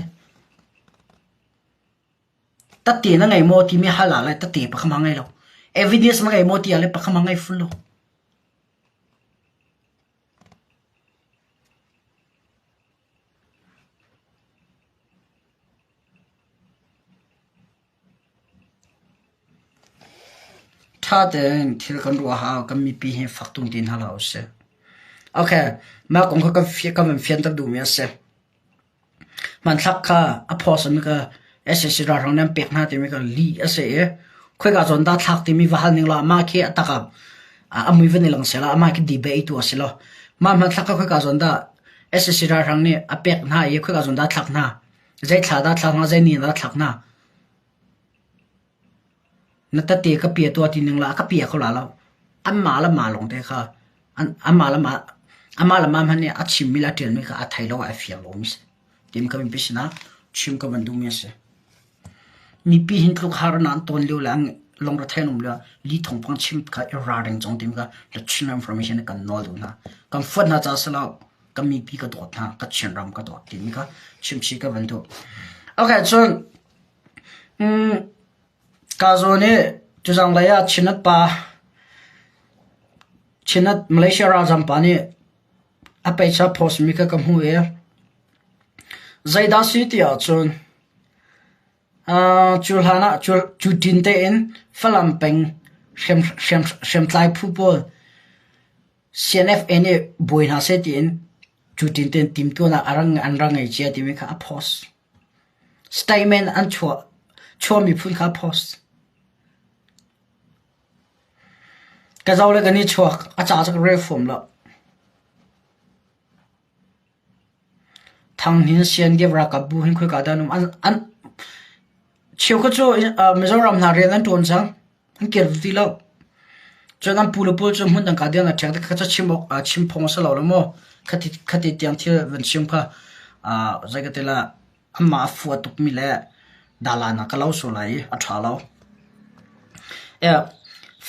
Tatte na ngei maw timi hal ah le tatte pakhat hmang ngei lo. Evidence na ngei maw ti ah le pakhat hmang ngei ful lo. Ṭha tein thil kan ruah hau. Kan mipi hi fak tung ti hna hlah usih. Okay, mah kong kha kan van fianter duhmi a si. Hmanthlak kha a post mi kha sac ralhrang nih an pek hna timi kha lih a si i khoika zawn dah thlak timi va hal ning law amah khi a tak ah a mui van i lang seh law amah khi debate tu a si lo. Mah hmanthlak kha khoika zawn dah sac ralhrang nih a pek hna i khoika zawn dah a thlak hna, zei thla dah a thlak hna, zei ni dah a thlak hna. Na tate ka pia tuah ti ning la ka pia kho la lo. Anmah le mah lawng te kha anmah le mah amah le mah hmanh nih a chimmi le a ṭialmi kha a thei lo a fiang lomi si. Tim ka mipi sinah chim ka van duhmi a si. Mipi hin tluk har na an tawn lio le an lungre an um lio li thawngpang chim kha i ralring cang tim kha the Chin information kan nawl duh hna. Kan fuat hna ca si lo ka mipi ka dawt hna ka Chinram ka dawt timi kha chimchih ka van duh. Okay, cun Ka zawn i tuzanglei ah Chinat pa Chinat Malaysia ralzam pa nih a peicha post mi kha ka hmuh i zeidah si ti ahcun cu hlan ah cu ṭin tein Falam peng hriamtlai phu pawl CNFA nih buai hna seh tiin cu ṭin tein timhtuahnak an rak ngei cia timi kha a post. Statement an chuah chuahmi phun kha post. Ka zoh le ka ni chuak a ca cu ka rel fawn lo. Thang Hnin CNDF ralkap bu hin khoika dah an um an an cheukhat cu Mizoram hna rian an ṭuan cang. An kir ti lo. Cun an pu le pawl cu hmun dang ka deng a ṭhek kha cu chim awk chim phung a si lo lo maw? Khati khati tiang thil van chim kha zei ka ti la anmah a fua tukmi le dalan ah ka lo sual lai i a ṭha lo.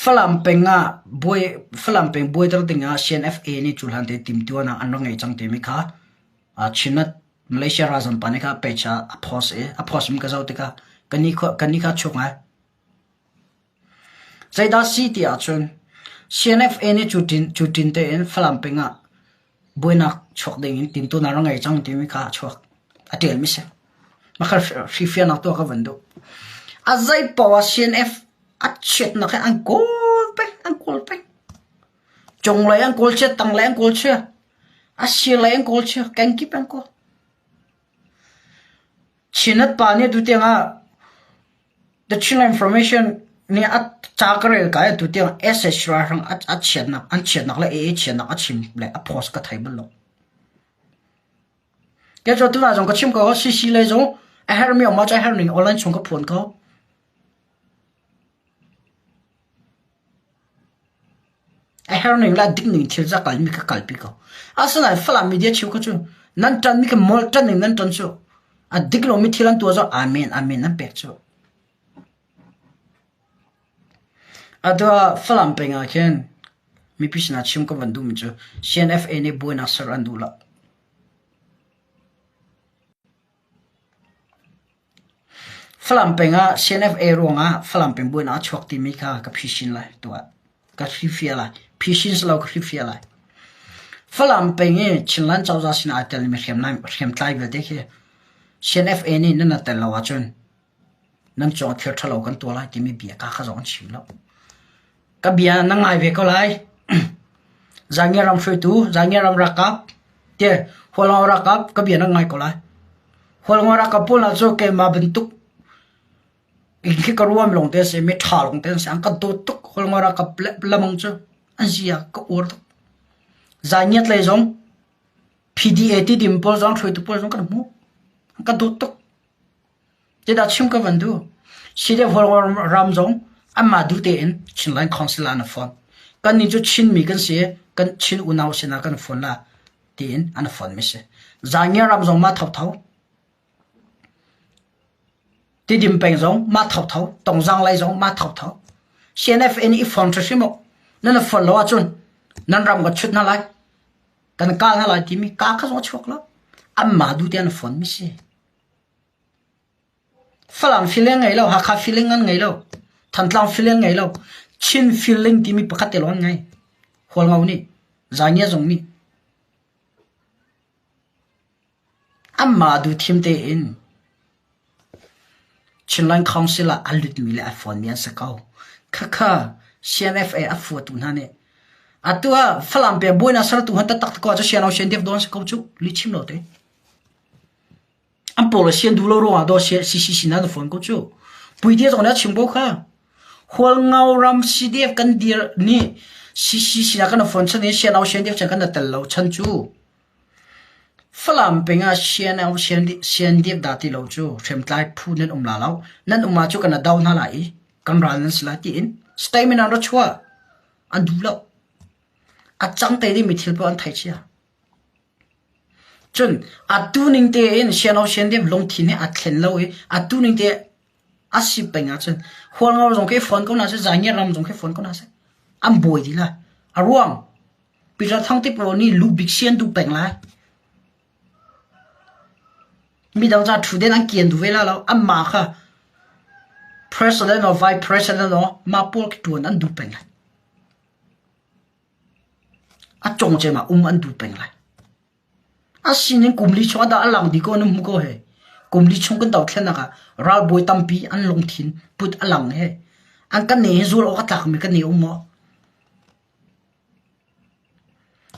Falam peng ah buai Falam peng buaiter ding ah CNFA nih cu hlan te timtuan ah an rak ngei cang timi kha Chinat Malaysia ralzam pa nih kha page ah a post i a post mi ka zoh tikah kan ni kha chuk ngai. Zeidah si ti ahcun CNFA nih cu ṭin tein Falam peng ah buainak chuak dingin timtuahnak rak ngei cang timi kha a chuak. A ṭialmi si. Mah kha hrifiahnak tuah ka van duh. A zei paoh ah CNF a chiatnak hi an kawl peng, an kawl peng. Cunglei an kawl chia, tanglei an kawl chia, a sirlei an kawl chia, kenkip an kawl. Chinat pa nih atu tiangah The Chin Information nih a ca ka rel ka i atu tiang SH ralhrang a chiatnak an chiatnak le AA chiatnak a chim le a post ka thei bal lo. Kei cu tuna zong ka chim ko CC lei zong a herhmi um ah a herh ning online chung ka phuan ko. A herh ning le a dik ning thil ca kalmi ka kalpi ko. Asinain Falam media cheu kha cu nan ṭanmi kha molh ṭan ning nan ṭan cu a dik lomi thil an tuah zong amen amen nan pek cu. Atu ah Falam peng ah khin mipi sinah chim ka van duhmi cu CNFA nih buainak ser an duh lo. Falam peng ah CNFA ruangah Falam peng buainak a chuak timi kha ka phisin lai tuah. Ka hrifiah lai. Phisin si lo ka hrifiah lai. Falam peng i Chinland cozah sinah aa telmi hriamtlai vialte khi CNFA nih nan i tel lo ahcun nan cungah thil ṭhalo kan tuah lai timi bia ka kha zong an chim lo. Ka bia na ngai ve ko lai. Zaangia ram hruaitu, Zaangia ram ralkap, te Hualngo ralkap ka bia na ngai ko lai. Hualngo ralkap pawl hna cu keimah bantuk in khi ka ruam lawng te a si, mi ṭha lawng te an si. An ka dawt tuk Hualngo ralkap lamang cu an zia ka uar tuk. Zaangiat lei zong PDA ti dim pawl zong hruaitu pawl zong kan hmu. An ka dawt tuk. Zeidah chim ka van duh? CDF ram zong anmah duh tein Chinland Council ah an fon. Kannih cu Chinmi kan si i kan Chin unau sinah kan fon la tiin an fonmi si. Zaangia ram zong mah thotho. Tidim peng zong mah thotho. Tongzang lei zong mah thotho. CNFA nih i fon hrimhrim u. Nan i fon lo ahcun nan ram kan chut hna lai. Kan kah hna lai timi ka kha zong a chuak lo. Anmah duh tein an fonmi si. Falam feeling ngei lo, Hakha feeling an ngei lo, Thantlang feeling ngei lo, Chin feeling timi pakhat te lawng an ngei. Hualngo nih, Zaangia zong nih. Anmah duh thim tein Chinland Council ah a lutmi le a fawnmi an si ko. Khakha. CNFA a fuatu hna nih atu ah Falam peng buainak sertu han taktak ko cu siano sian def dawn si ko cu li chim lo te. An pawl sian duh lo ruangah daw CCC na phone ko cu. Puite zong nih a chim ko kha. Hualngo ram CDF kan dir nih CCC na kan phone chan i siano sian def chan kan tel lo chan cu. Falam peng ah siano sian def dah ti lo cu hriamtlai phu nan um la lo. Nan um ah cu kan do hna lai i kan ral nan si lai tiin statement an ra chuah. An duh lo. A cang te dingmi thil paoh an theih cia. Cun atu ning tein siano siandem lungthin hi aa thlen lo i atu ning te a si peng ahcun Hualngo zong khi fawn ko hna seh, Zaingiar ram zong khi fawn ko hna seh. An buai dih lai. A ruang Peter Thang te pawl nih lu bik si an duh peng lai. Midang ca ṭhu den an kian duh ve la lo. Anmah kha president or vice president or mah pawl khi ṭuan an duh peng lai. A cawngcem ah um an duh peng lai. A sining kum li chung ah dah a lang dih ko nan hmu ko he. Kum li chung kan dothlennak ah ralbawi tampi an lungthin put a lang he. An kan ne hi zul awk a tlakmi kan ne um maw?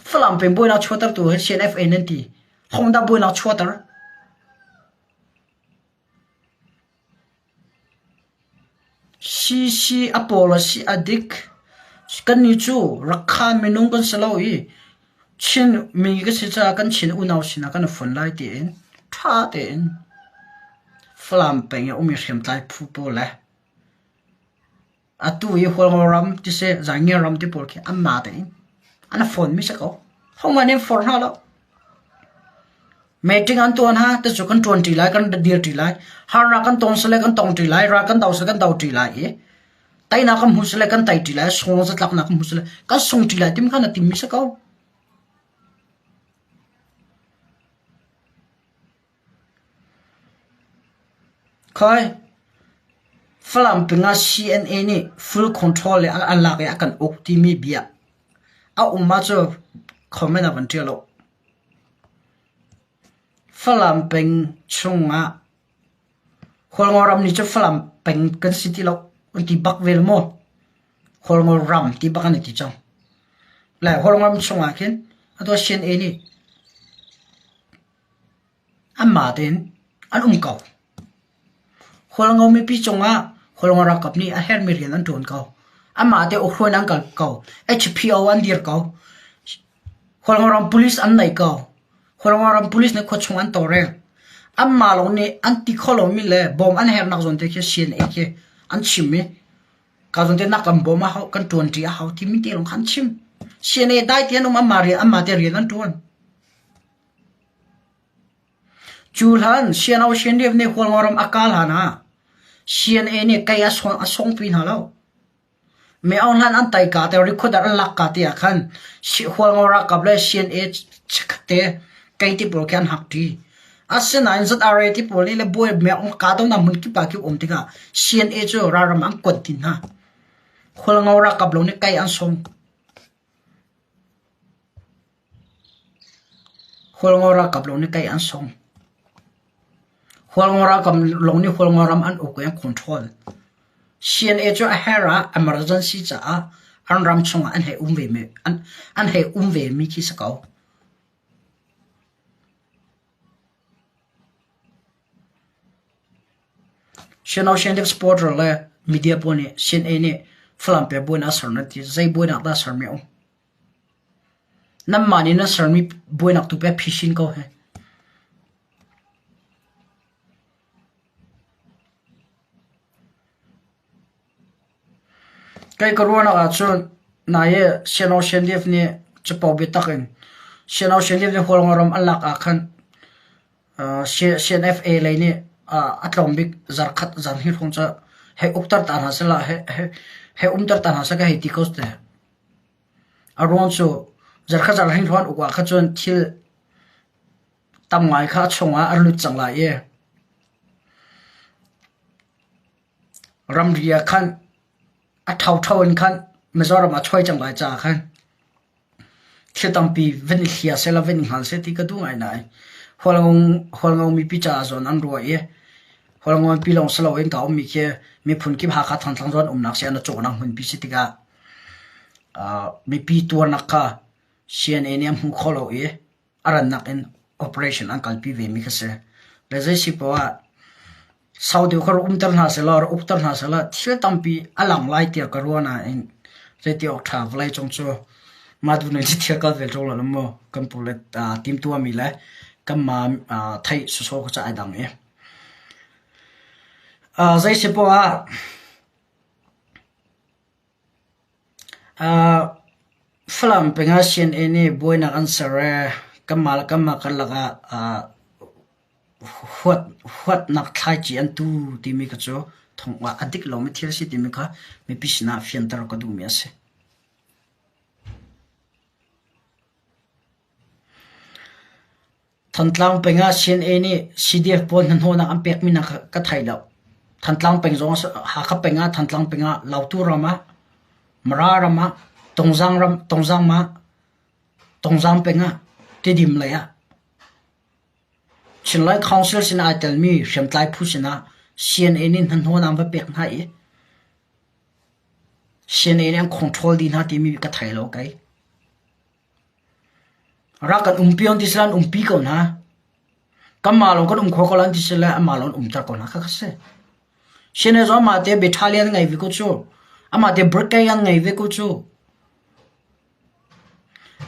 Falam peng buainak chuahtertu hi CNFA nan ti. Hong dah buainak chuahter? CC a pawl a si a dik. Kannih cu Rakha minung kan si lo i Chin mi kan si caah kan Chin unau sinah kan i fon lai tiin ṭha tein Falam peng i a ummi hriamtlai phu pawl le Atu i Hualngo ram tiseh Zaingiar ram ti pawl khi anmah tein an fawnmi si ko. Hohmanh nih an forh hna lo. Meeting an tuah hna ti cu kan ṭuan ṭi lai, kan dir ṭi lai. Harnak kan tong sile kan tong ṭi lai, ral kan do sile kan do ṭi lai i teinak kan hmu sile kan tei ṭi lai, sunglaw zatlaknak kan hmu sile kan sung ṭi lai timi kha na timmi si ko. Khoi, Falam peng ah CNA nih full control le an lak i a kan uk timi bia a um ahcun comment ah van ṭial u. Falam peng chungah Hualngo ram nih cun Falam peng kan si ti lo an ti bak ve lo maw? Hualngo ram ti bak an i ti cang. Le Hualngo ram chungah khin atu CNA nih Anmah tein an um ko. Hualngo mipi cungah Hualngo ralkap nih a herhmi rian an ṭuan ko. Anmah te ukhruainak an kal ko. HPO an dir ko. Hualngo ram police an nei ko. Hualngo ram police nih khuachung an tawlrel. Anmah lawng nih an ti kho lomi le bawm an herhnak zawn te khi CNA khi an chim i ka zawn te nak kan bawm a hau, kan ṭuanṭi a hau timi te lawng kha an chim. CNA dai te an um, anmah rian, anmah te rian an ṭuan. Cu hlan Siano Sianriap nih Hualngoram a kal hlan ah CNA nih kei a songpi hna lo. Me Aung Hlan an tai ka te recorder an lak ka te ah khan Hualngo ralkap le CNA chikkhat te kei ti pawl khi an hak ṭi. Asinain ZRA ti pawl nih le buai me Aung ka to na hmun kip ah kip um tikah CNA cu ralram an kuat din hna. Hualngo ralkap lo nih kei an song. Hualngo ralkap lawng nih kei an song. Hualngo ralkap lawng nih Hualngo ram an uk i an control. CNA cu a herh ah emergency caah an ram chungah an hei um ve mi an, an hei um ve mi khi si ko. Sino Scientific Supporter le media pawl nih CNA nih Falam pe buainak a ser nan ti. Zei buainak dah a sermi a um? Nanmah nih nan sermi buainak tu pei phisin ko hi. Kei ka ruahnak ahcun nai i Siano Scientific nih capo biatak in Siano Scientific nih Hualngo ram an lak ah khan CNFA lei nih a tlawm bik zarkhat zan hi hrawng cu hei ukter ta hna sehla hei umter ta hna seh ka hei ti ko te. A ruang cu zarkhat zarh hring hrawng uk ah kha cun thil tam ngai kha a chungah an lut cang lai i ramri ah khan a ṭhoṭho in khan Mizoram ah chuai cang lai caah khan thil tampi van i hlia sehlaw van i hngal seh ti ka duh ngai nain Hualngo mipi caah zawn an ruah i Hualngo mipi lawng si loin ka ummi khi miphun kip Hakha Thantlang zawn umnak si an i cawhnak hmunpi si tikah. Mipi tuarnak kha CNA nih a hmu kho lo i a rannak in operation an kalpi ve mi kha si. Le zei si poah ah sau deuh kha rak umter hna sehlaw rak ukter hna sehlaw thil tampi a lang lai tiah ka ruah nain zeiti awk ṭha vawleicung cu mah duh ning thil kal ve ṭung lo maw kan pu le timtuahmi le kanmah theih sawsawh kha cu ai dang i. Zei si poah ah Falam peng ah CNA nih buainak an ser i kanmah le kanmah karlak ah huatnak thlaici an tu timi kha cu thong a dik lomi thil a si timi kha mipi sinah fianter ka duhmi a si. Thantlang peng ah CNA nih CDF pawl hnahnawhnak an pekmi hna kha ka thei lo. Thantlang peng zong Hakha peng ah Thantlang peng ah Lautu ram ah Mara ram ah Tongzang ram Tongzang ah Tongzang peng ah Tidim lei ah Chinlai Council sinah ai telmi hriamtlai phu sinah CNA nih hnahnawhnak an va pek hna i CNA nih an control dih hna timi ka thei lo kei. Rak kan umpi an ti sila an umpi ko hna. Kanmah lawng kan um kho ko lo an ti sila anmah lawng an umter ko hna kha kha si. Sine zong amah te battalion ngei ve ko cu. Amah te brigade an ngei ve ko cu.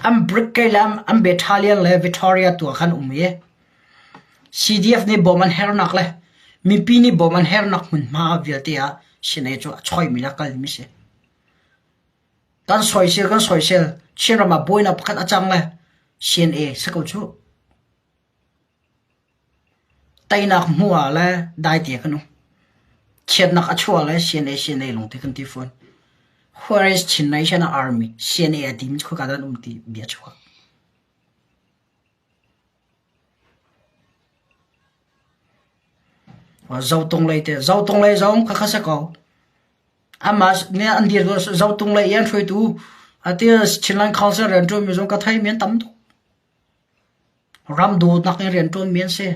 An brigade le an battalion le Victoria tu ah khan um i CDF nih bawm an hernak le mipi nih bawm an hernak hmunhma vialte ah Sine cu a choimi le a kalmi si. Kan soisel kan soisel Chinram ah buainak pakhat a cang le CNA si ko cuh. Teinak hmuh ah le daite kan um. Chiatnak a chuah le CNA CNA lawng te kan ti fawn. Where is Chin Nation Army? CNA a timi cu khika dah an um ti bia chuak. Zotung lei te Zotung lei zong khakha si ko. Amah nih an dir Zotung lei i an hruaitu ati Chinland Council rianṭuanmi zong ka theimi an tam tuk. Ram dawtnak in rianṭuanmi an si.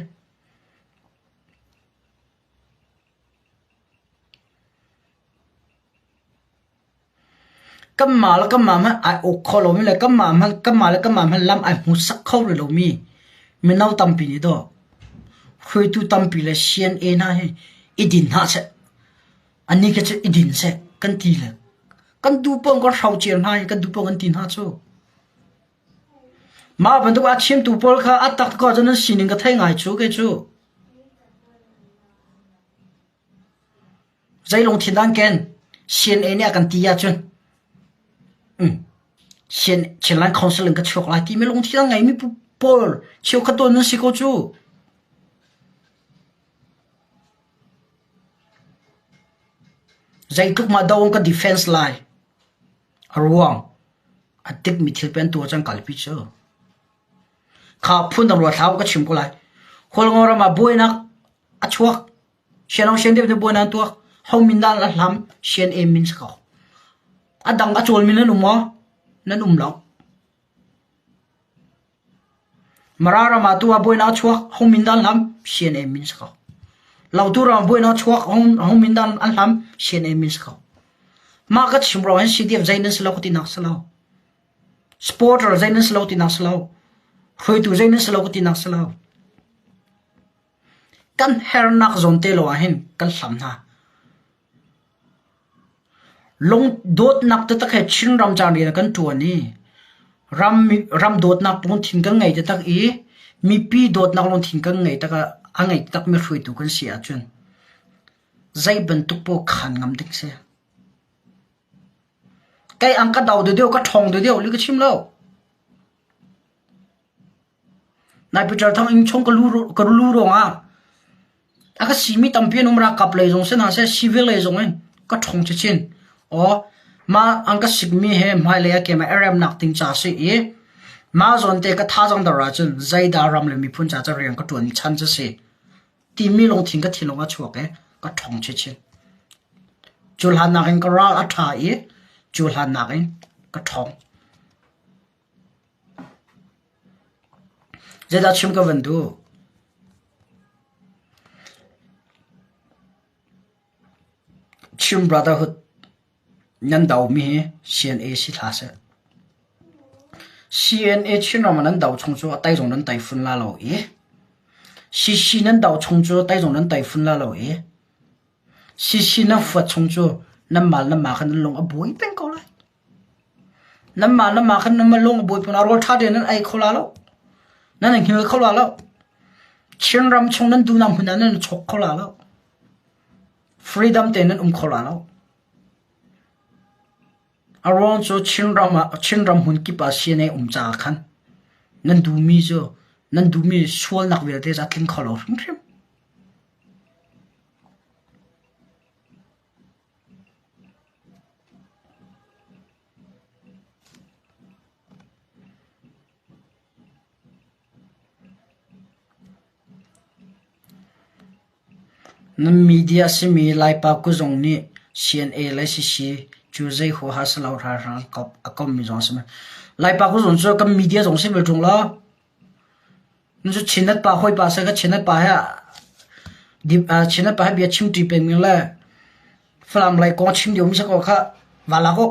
Kanmah le kanmah hmanh ai uk kho lomi le kanmah hmanh kanmah le kanmah hmanh lam ai hmuhsak kho rih lomi mino tampi nih dawh hruaitu tampi le CNA hna hi i din hna seh. Annih khi cu i din seh kan ti le kan duh paoh kan hrocer hna i kan duh paoh kan ti hna cu. Mah bantuk a chimtu pawl kha a tak ko ahcun nan sining ka thei ngai cu kei cu. Zei lungthin dah an ken? CNA nih a kan ti ahcun Chinland Council in ka chuak lai timi lungthin a ngeimi pawl cheukhat tawn nan si ko cu. Zeitluk mah do ka defense lai. A ruang a tikmi thil pen tu cang kalpi cu. Kha phun dang rua thlau ka chim ko lai. Hualngo ram ah buainak a chuak. Sianong sian deuh nih buainak an tuak. Ho min dah a hlam? Sian em min si ko. A dang a cawlmi nan um maw? Nan um lo. Mara ram ah tu ah buainak a chuak. Ho min dah an hlam? Sian em min si ko. Lautu ram ah buainak a chuak. Ho min dah an hlam? Sian em min si ko. Mah ka chim ruang hin CDF zei nan si lo ka ti nak si lo. Supporter zei nan si lo ti nak si lo. Hruaitu zei nan si lo ka ti nak si lo. Kan hernak zawn te lo ahhin kan hlam hna. Lung dawtnak taktak he Chinram caan rian kan ṭuan i ram, ram dawtnak lungthin kan ngei taktak i mipi dawtnak lungthin kan ngei tak ah a ngei takmi hruaitu kan si ahcun zei bantuk paoh khaan ngam ding si. Kei ang ka do deuh ka ṭhawng deuh li ka chim lo. Nai Peter Thang inn chung ka lu ka lu ruangah a ka simi tampi an um ralkap lei zong si hna seh civil lei zong in ka ṭhawng chinchin. Aw mah an ka sikmi he hmailei ah keimah i remnak ding ca si i mah zawn te ka thazaang dor ahcun zeidah ram le miphun ca cu rian ka ṭuan chan cu si timi lungthin ka thinlung ah chuak i ka ṭhawng chinchin. Cu hlan nakin ka ral a ṭha i cu hlan nakin ka ṭhawng. Zeidah chim ka van duh? Chin Brotherhood. Nan domi hi CNA si hlah seh. CNA Chinram ah nan do chung cu a tai zong nan tai fun la lo i CC nan do chung cu tai zong nan tai fun la lo i CC nan fuat chung cu nanmah le nanmah kha nan lung a buai peng ko lai. Nanmah le nanmah khan nan lung a buai peng rawl ṭha tein nan ei kho la lo. Nan i hngil kho la lo. Chinram chung nan duhnak hmun ah nan i chawk kho la lo. Freedom tein nan um kho la lo. A ruang cu Chinram ah Chinram hmun kip ah CNA um caah khan nan duhmi cu nan duhmi sualnak vialte cu a tling kho lo hrimhrim. Nan media a simi Laipa kuzung nih CNA le CC cu zei huaha si lo ralhrang a kommi zong a si. Laipa kuzung cu kan media zong si ve ṭung lo. Cu Chinnet pa hawipa si ka Chinnet pa he Chinnet pa he bia chim ṭi pengmi le Falam lei kong chim diomi si ko kha va lak u.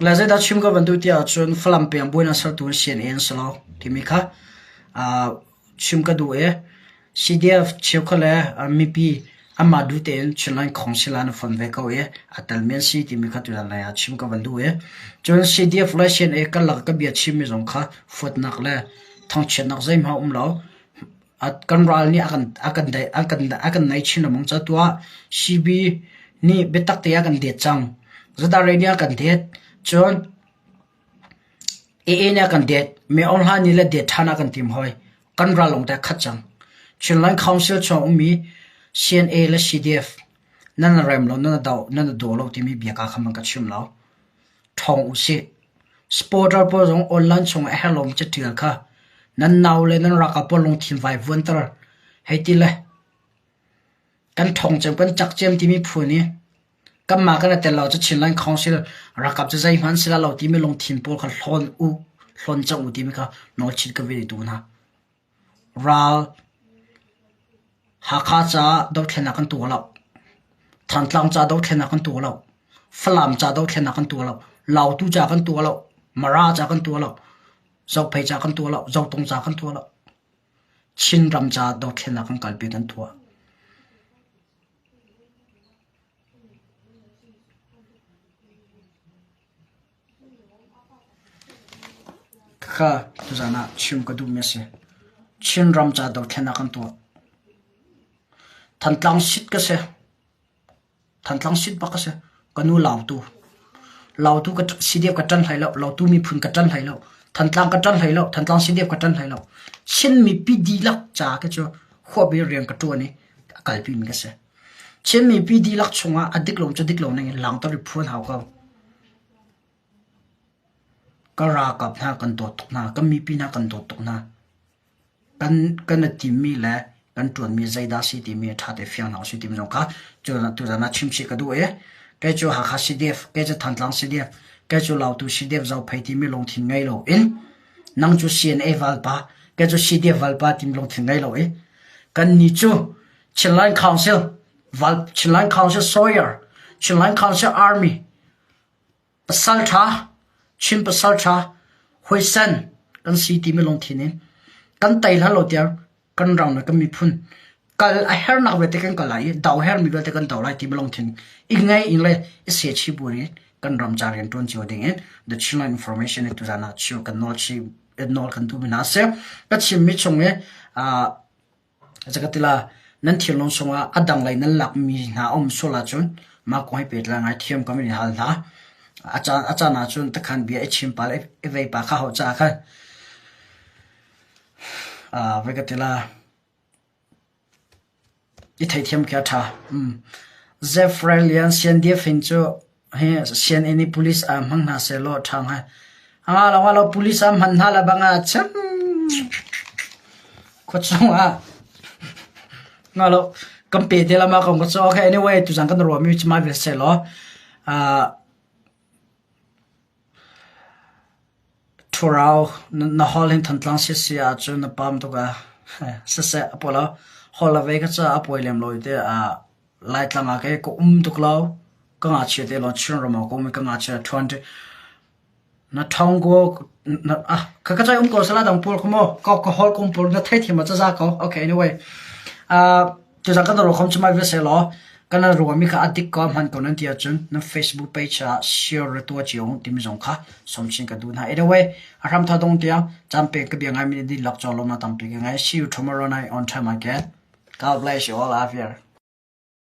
Le zeidah chim ka van duh ti ahcun Falam peng buainak sertu CNA an si lo timi kha chim ka duh i CDF cheukhat le mipi anmah duh tein Chinland Council ah an fon ve ko i a telmi an si timi kha tuzan lei ah chim ka van duh i cun CDF le CNA karlak ka bia chimmi zong kha fuatnak le thangchiatnak zeihmanh um lo. Kan ral nih a kan a kan naih chin lengmang ca tu ah CB nih biatak te a kan det cang. Zadar nih a kan det. Cun AA nih a kan det. Me Aung Hla nih le det ṭhan a kan tim hoi. Kan ral lawng te a khat cang. Chinland Council chung ummi CNA le CDF nan rem lo, nan do, nan daw lo timi bia ka kha man ka chim lo. Ṭhawng usih. Supporter pawl zong online chung a herh lomi caṭial kha nan nau le nan ralkap pawl lungthin vai vuanter hei ti le kan ṭhawng cem kan cak cem timi phu nih kanmah kan i tel lo cu Chinland Council ralkap cu zeihmanh si lai lo timi lungthin pawl kha hlawn u, hlawn cang u timi kha nawlchit ka vei duh hna. Ral Hakha caah dothlennak kan tuah lo. Thantlang ca dothlennak kan tuah lo. Falam ca dothlennak kan tuah lo. Lautu ca kan tuah lo. Mara ca kan tuah lo. Zophei ca kan tuah lo. Zotung ca kan tuah lo. Chinram ca dothlennak kan kalpi kan tuah. Khakha tuzaan ah chim ka duhmi a si. Chinram ca dothlennak kan tuah. Thantlang sit ka si. Thantlang sit bak ka si. Ka nu Lautu. Lautu ka CDF ka ṭan hlei lo. Lautu miphun ka ṭan hlei lo. Thantlang ka ṭan hlei lo. Thantlang CDF ka ṭan hlei lo. Chin mipi dihlak ca ka cu huap i rian ka ṭuan i a kalpimi ka si. Chin mipi dihlak chungah a dik lo cu dik lo ning in langter i phuan hau ko. Ka ralkap hna kan dawt tuk hna, kan mipi hna kan dawt tuk hna. Kan kan i timmi le kan ṭuanmi zeidah a si timi ṭha te fiang hna usih timi zong kha tuzan ah chimchih ka duh i kei cu Hakha CDF, kei cu Thantlang CDF, kei cu Lautu CDF Zophei timi lungthin ngei loin nang cu CNA valpa, kei cu CDF valpa timi lungthin ngei lo i kannih cu Chinland Council, Chinland Council Sawyer, Chinland Council Army, Pasalṭha, Chin pasalṭha, huaisen kan si timi lungthin in kan tei hlan lo tiang kan ram le kan miphun kal a hernak vialte kan kal lai i do hermi vialte kan do lai timi lungthin i ngei in le i sehchih bu in kan ram ca rian ṭuan cio ding in The Chinland Information in tuzaan ah chim kan nawl chih nawl kan duhmi hna a si. Ka chimmi chung i Zakatila nan thinlung chungah a dang lei nan lakmi hna a um sual ahcun mah kong he pehtlai ngai thiam kam in hal hna. A caan a caan ahcun takhan bia i chim pa le i vei pa kha hau caah khan vai ka tila i theithiam khi a ṭha. Zephyr Lian CNDF hin cu Hi sianginn i police aa hmang hna sehlaw a ṭha hnga. A nga lo nga lo police aa hman hna le bang ah cun khuachung ah nga lo kan pe te lama kong ka cu okay anyway tuzan kan ruahmi cu mah vial sehlaw uh, Thurau na hall hin Thantlang si ahcun na pam tuk ah siseh a polo hall a vei ka ca a pawi lem lo i te ah. Laitlang ah kei ka um tuk lo. Ka ngakchia te lawng Chinram ah ka um i ka ngakchia ṭhuan Na ṭhawng ko na ah ka ka cai um ko sala dang pawl kha maw ka ka hol kong pawl na theithiam ah caza ko. Okay anyway. Uh, tuzan kan ro khom chumai ve se law kan ruwa mi kha adik ko hman ko nan ti ahcun nan Facebook page ah share re tua chiong timi zong kha somchin ka duh hna. Anyway, a hram tha dong tiang caan pe ka bia ngai mi di lak chong lom na tampi ka ngai. See you tomorrow night on time again. God bless you all out here.